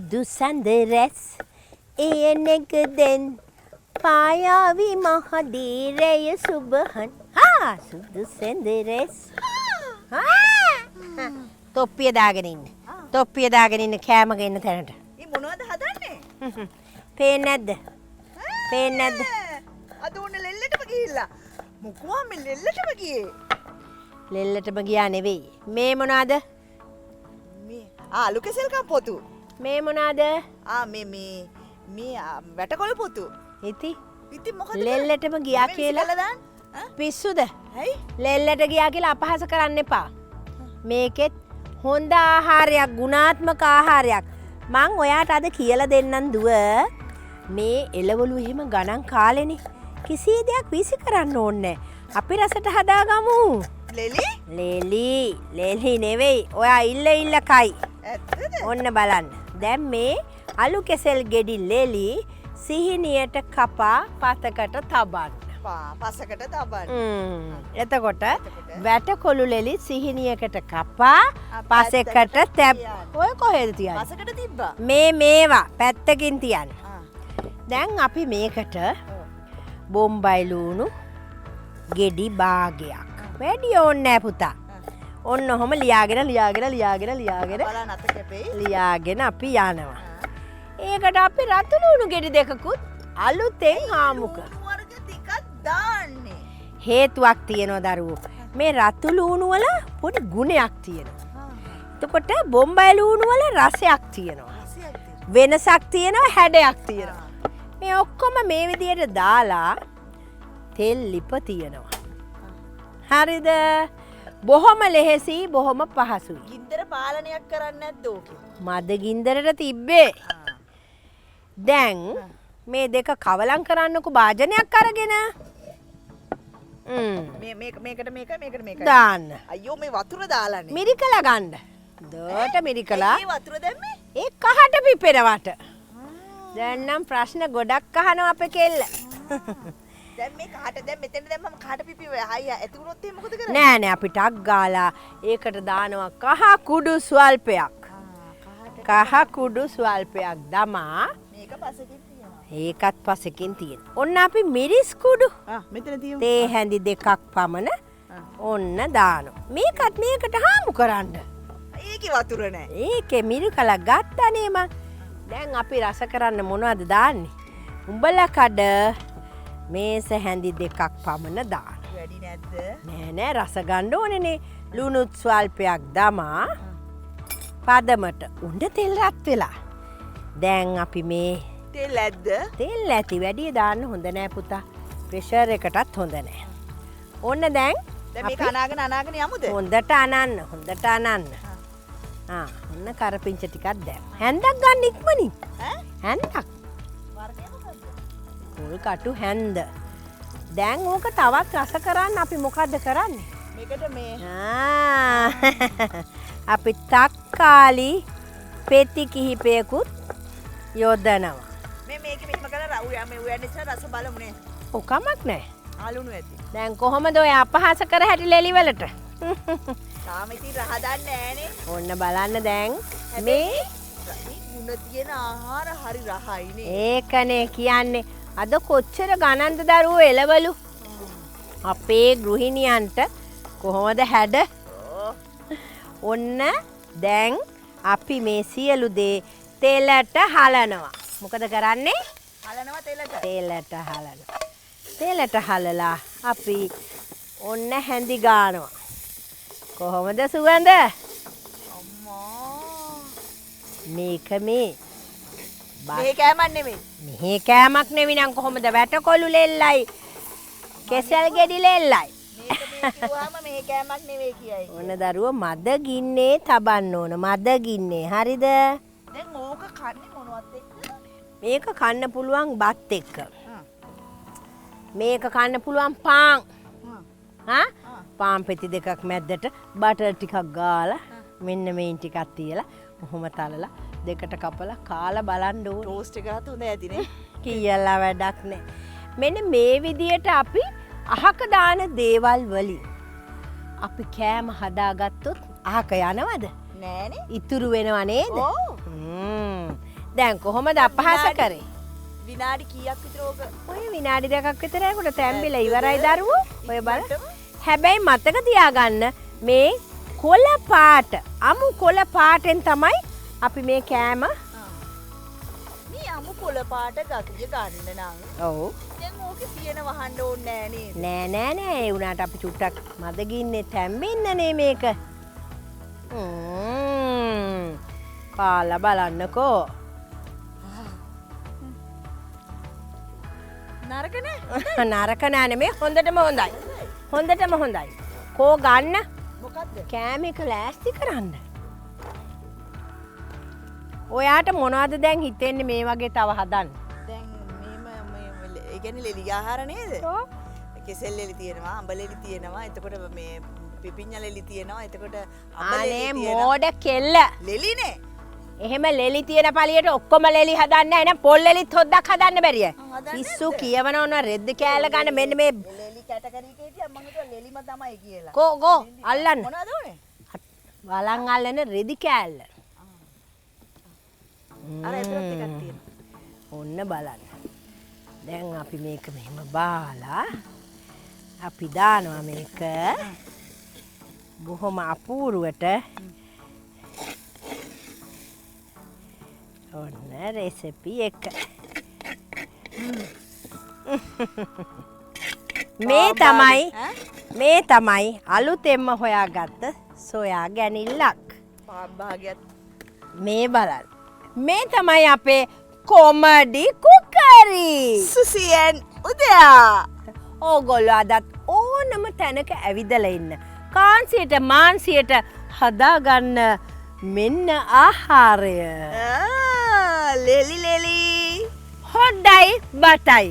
සුදු සඳ රැස් එය නැගදෙන් පායාවි මහදීරය සුබහන්. හා සුදු සඳ රැස්. හා තොප්පිය දාගෙන ඉන්න. තොප්පිය දාගෙන ඉන්න කෑම ගෙන්න තැනට. මේ මොනවද හදන්නේ? පේන්නේ නැද්ද? පේන්නේ නැද්ද? අද ඔන්න ලෙල්ලටම ගිහිල්ලා. මොකෝ මේ ලෙල්ලටම ගියේ? ලෙල්ලටම ගියා නෙවෙයි. මේ මොනවාද? මේ ආලු කෙසෙල් කම්පොතු. මේ මොනවාද? ආ මේ මේ මේ වැටකොළ පොතු. ඉතින් ඉතින් මොකද ලෙල්ලටම ගියා කියලා පිස්සුද? ඇයි? ලෙල්ලට ගියා කියලා අපහාස කරන්න එපා. මේකෙත් හොඳ ආහාරයක්, ගුණාත්මක ආහාරයක්. මං ඔයාට අද කියලා දෙන්නම් දුව. මේ එළවලු එහෙම ගණන් කාලෙනේ. කිසි දෙයක් වීසි කරන්න ඕනේ නෑ. අපි රසට හදාගමු. ලෙලි? ලෙලි, ලෙලි නෙවෙයි. ඔයා ඉල්ල ඉල්ල කයි. ඇත්තද? ඔන්න බලන්න. දැන් මේ අලු කෙසෙල් ගෙඩි ලෙලි සිහිනියට කපා පතකට තබන්න. පසකට තබන්න. එතකොට වැටකොළු ලෙලි සිහිනියකට කපා පසෙකට තැබ්. ඔය කොහෙද තියන්නේ? පසකට තිබ්බා. මේ මේවා පැත්තකින් තියන්න. දැන් අපි මේකට බොම්බයි ලූණු ගෙඩි භාගයක්. වැඩි ඕනේ නෑ පුතා. ඔන්න ඔහොම ලියාගෙන ලියාගෙන ලියාගෙන ලියාගෙන බලන්න අත කැපෙයි. ලියාගෙන අපි යනවා. ඒකට අපි රතු ලූණු ගෙඩි දෙකකුත් අලුතෙන් හාමු කරනවා. ලූණු වර්ග දෙකක් දාන්නේ. හේතුවක් තියෙනවා දරුවෝ. මේ රතු ලූණු වල පොඩි ගුණයක් තියෙනවා. එතකොට බොම්බයි ලූණු වල රසයක් තියෙනවා. වෙනසක් තියෙනවා, හැඩයක් තියෙනවා. මේ ඔක්කොම මේ විදියට දාලා තෙල් ලිප තියෙනවා. හරිද? බොහොම ලෙහෙසි, බොහොම පහසුයි. ගින්දර පාලනයක් කරන්නේ නැද්ද ඕකේ? මද ගින්දරට තිබ්බේ. දැන් මේ දෙක කවලම් කරන්නකෝ භාජනයක් අරගෙන. මේ මේක මේකට මේක මේකට මේක දාන්න. අයියෝ මේ වතුර දාලානේ. මිරිකලා ගන්න. දොට මිරිකලා. ඒ වතුර දැම්මේ? ඒ කහට පිපෙනවට. දැන් නම් ප්‍රශ්න ගොඩක් අහනවා අපේ කෙල්ල. දැන් මේ කහට දැන් මෙතෙන් දැම්මම කහට පිපිව හයි ඇති වුණොත් එහෙම මොකද කරන්නේ? නෑ නෑ අපි ටක් ගාලා ඒකට දානවා කහ කුඩු ස්වල්පයක්. කහ කුඩු ස්වල්පයක් දමා මේක පසකින් තියෙනවා. ඒකත් පසකින් තියෙනවා. ඔන්න අපි මිරිස් කුඩු මෙතන තියෙනවා. තේ හැඳි දෙකක් පමණ ඔන්න දානවා. මේකත් මේකට හාමු කරන්න. ඒකේ වතුර නෑ. ඒකේ මිරිකලා ගත්තනේ මං. දැන් අපි රස කරන්න මොනවද දාන්නේ? උඹලා කඩ මේස හැඳි දෙකක් පමණ දාන්න. වැඩි නැද්ද? නෑ නෑ රස ගන්න ඕනේනේ. ලුණුත් ස්වල්පයක් දමා පදමට උණ්ඩ තෙල් රත් වෙලා. දැන් අපි මේ තෙල් ඇද්ද? තෙල් ඇති වැඩි දාන්න හොඳ නෑ පුතා. ප්‍රෙෂර් එකටත් හොඳ නෑ. ඔන්න දැන් දැන් මේක අනාගෙන අනාගෙන යමුද? හොඳට අනන්න, හොඳට අනන්න. ආ ඔන්න කරපිංච ටිකක් දැම්ම. හැන්දක් ගන්න ඉක්මනින්. ඈ? හැන්දක්. වර්ගය මොකද්ද? පොල් කටු හැන්ද. දැන් ඕක තවත් රස කරන්න අපි මොකද්ද කරන්නේ? මේකට මේ අපි තක්කාලි පෙති කිහිපයකුත් යොදනවා. මේ මේක මෙහෙම කරලා මේ උයන්න ඉස්සර රස බලමු නේ. ඔව් කමක් නෑ. ආලුණු ඇති. දැන් කොහොමද ඔය අපහාස කර හැටි ලෙලි වලට? තාම ඉතින් රහ දන්නේ නෑනේ. ඔන්න බලන්න දැන් මේ ගුණ තියෙන ආහාර හරි රහයිනේ. ඒකනේ කියන්නේ. අද කොච්චර ගණන්ද දරුවෝ එළවලු. අපේ ගෘහිණියන්ට කොහොමද හැඩ? ඔන්න දැන් අපි මේ සියලු දේ තෙලට හලනවා. මොකද කරන්නේ? හලනවා තෙලට. තෙලට හලනවා. තෙලට හලලා අපි ඔන්න හැඳි ගානවා. කොහොමද සුවඳ? අම්මා. මේක මේ මේ කෑමක් නෙමෙයි. මෙහි කෑමක් නෙවෙයි නම් කොහොමද වැටකොළු ලෙල්ලයි කෙසෙල් ගෙඩි ලෙල්ලයි. මේක මේ කිව්වහම මෙහි කෑමක් නෙවෙයි කියයි. ඔන්න දරුවෝ මද ගින්නේ තබන්න ඕන. මද ගින්නේ. හරිද? දැන් ඕක කන්නේ මොනවත් එක්කද? මේක කන්න පුළුවන් බත් එක්ක. මේක කන්න පුළුවන් පාන්. හා? පාන් පෙති දෙකක් මැද්දට බටර් ටිකක් ගාලා මෙන්න මේන් ටිකක් තියලා ඔහොම තලලා දෙකට කපලා කාලා බලන්න ඕනේ. ටෝස්ට් එකකට හොඳ ඇතිනේ. කියලා වැඩක් නෑ. මෙන්න මේ විදියට අපි අහක දාන දේවල් වලින් අපි කෑම හදාගත්තොත් අහක යනවද? නෑනේ. ඉතුරු වෙනව නේද? ඔව්. දැන් කොහොමද අපහාස කරේ? විනාඩි කීයක් විතර ඕක? ඔය විනාඩි 2ක් විතර යනකොට තැම්බිලා ඉවරයි දරුවෝ. ඔය බලන්න. හැබැයි මතක තියාගන්න මේ කොළ පාට, අමු කොළ පාටෙන් තමයි අපි මේ කෑම. මේ අමු කොළ පාට ගතිය ගන්න නම්. ඔව්. දැන් ඕකේ සියන වහන්න ඕනේ නෑ නේද? නෑ නෑ නෑ, ඒ වුණාට අපි චුට්ටක් මද ගින්නේ තැම්බෙන්නනේ මේක. කාලා බලන්නකෝ. නරක නෑ. නරක නෑ නෙමෙයි, හොඳටම හොඳයි. හොඳටම හොඳයි. කෝ ගන්න. මොකද්ද? කෑම එක ලෑස්ති කරන්න. ඔයාට මොනවද දැන් හිතෙන්නේ මේ වගේ තව හදන්න? දැන් මෙහෙම මේ ඒ කියන්නේ ලෙලි ආහාර නේද? ඔව්. කෙසෙල් ලෙලි තියෙනවා, අඹ ලෙලි තියෙනවා, එතකොට මේ පිපිඤ්ඤා ලෙලි තියෙනවා, එතකොට අඹ ලෙලි අනේ තියෙනවා. මෝඩ කෙල්ල. ලෙලිනේ. එහෙම ලෙලි තියෙන පළියට ඔක්කොම ලෙලි හදන්න නෑ නේද? පොල් ලෙලිත් හොද්දක් හදන්න බැරිය. හදන්න පිස්සු නැද්ද? කියවන ඕන රෙද්ද කෑල්ල ගන්න මෙන්න මේ ලෙලි කැටගරි එකේ හිටියා මං හිතුවා ලෙලිම තමයි කියලා. කෝ කෝ අල්ලන්න. මොනවද ඕනේ? වලන් අල්ලන රෙදි කෑල්ල. අර ඇතුළත් එකක් තියෙනවා. ඔන්න බලන්න. දැන් අපි මේක මෙහෙම බාලා අපි දානවා මේක බොහොම අපූරුවට. ඔන්න රෙසිපි එක. මේ තමයි මේ තමයි අලුතෙන්ම හොයාගත්ත සොයා ගැනිල්ලක්. භාගයත් මේ බලන්න. මේ තමයි අපේ කොමඩි කුකරි. සුසියන් උදයා. ඕගොල්ලෝ අදත් ඕනම තැනක ඇවිදලා ඉන්න. කාන්සියට මාන්සියට හදාගන්න මෙන්න ආහාරය. ලෙලි ලෙලි. හොද්දයි බතයි.